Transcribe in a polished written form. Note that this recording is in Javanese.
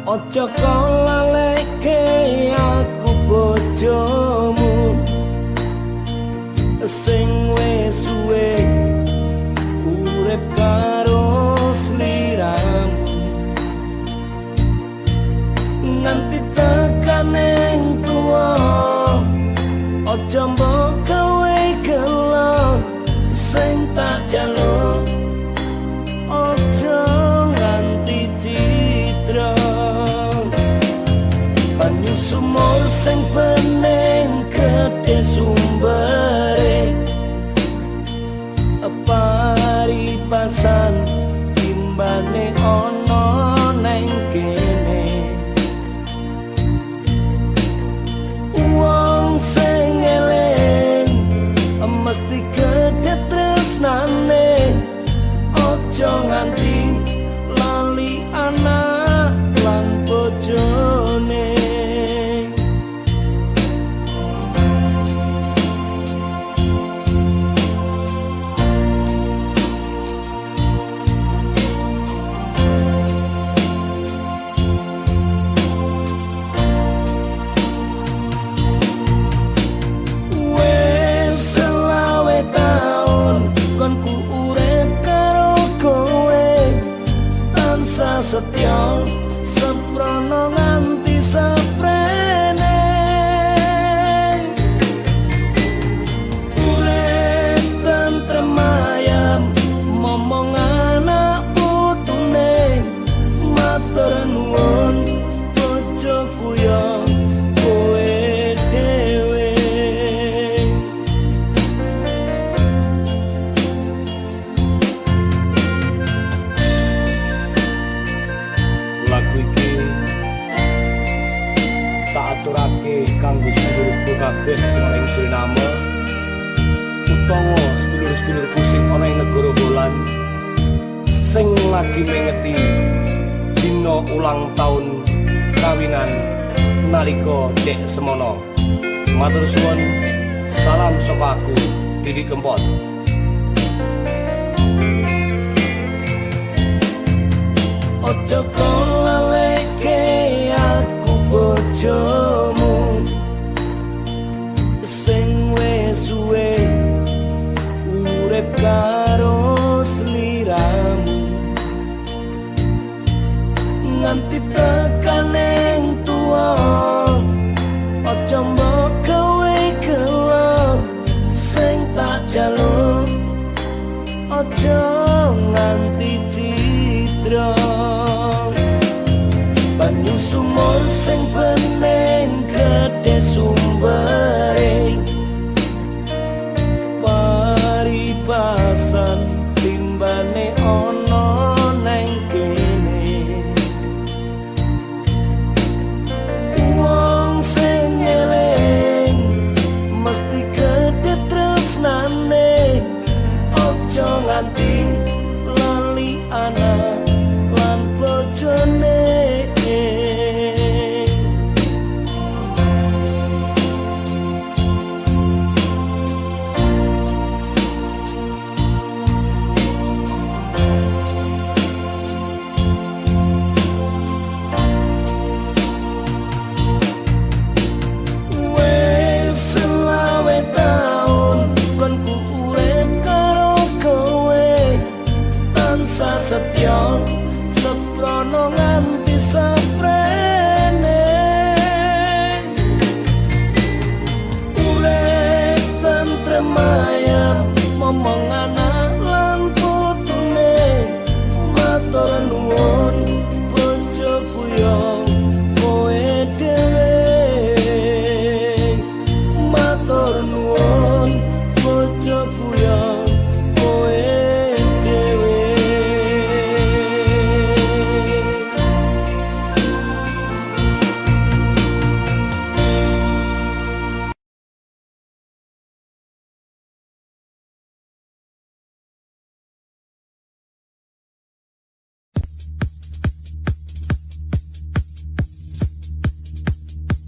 Ojo laleke aku bojomu sing wis suwe urip karo sliramu, nganti tekaning tuwa. Ojo mbok gawe gelo sing tak jaluk, ojo nganti cidra. Banyu sumur sing bening gedhe sumbere, paribasan timbane ana neng kene. Wong sing eling mesti gedhe tresnane, ojo nganti lali anak lan bojone. Setya seprono nganti seprene, urip tentrem ayem momong anak putune. Matur nuwun bojoku ya kowe dhewe. Lagu iki tak aturake kanggo sedulurku kabeh sing ana ing Suriname utawa sedulur-sedulurku sing ana ing negara Holland sing lagi mengeti dina ulang taun kawinan nalika dek semono. Matur suwun, salam saka aku, Didi Kempot. Ojo laleke aku bojomu sing wis suwe urip karo sliramu, nganti tekaning tuwa. Ojo mbok gawe gelo sing tak jaluk, ojo nganti cidra. Banyu sumur sing bening gedhe sumbere, paribasan timbane ana neng kene. Wong sing eling mesti gedhe tresnane, ojo nganti lali anak lan bojone. Setya seprono nganti.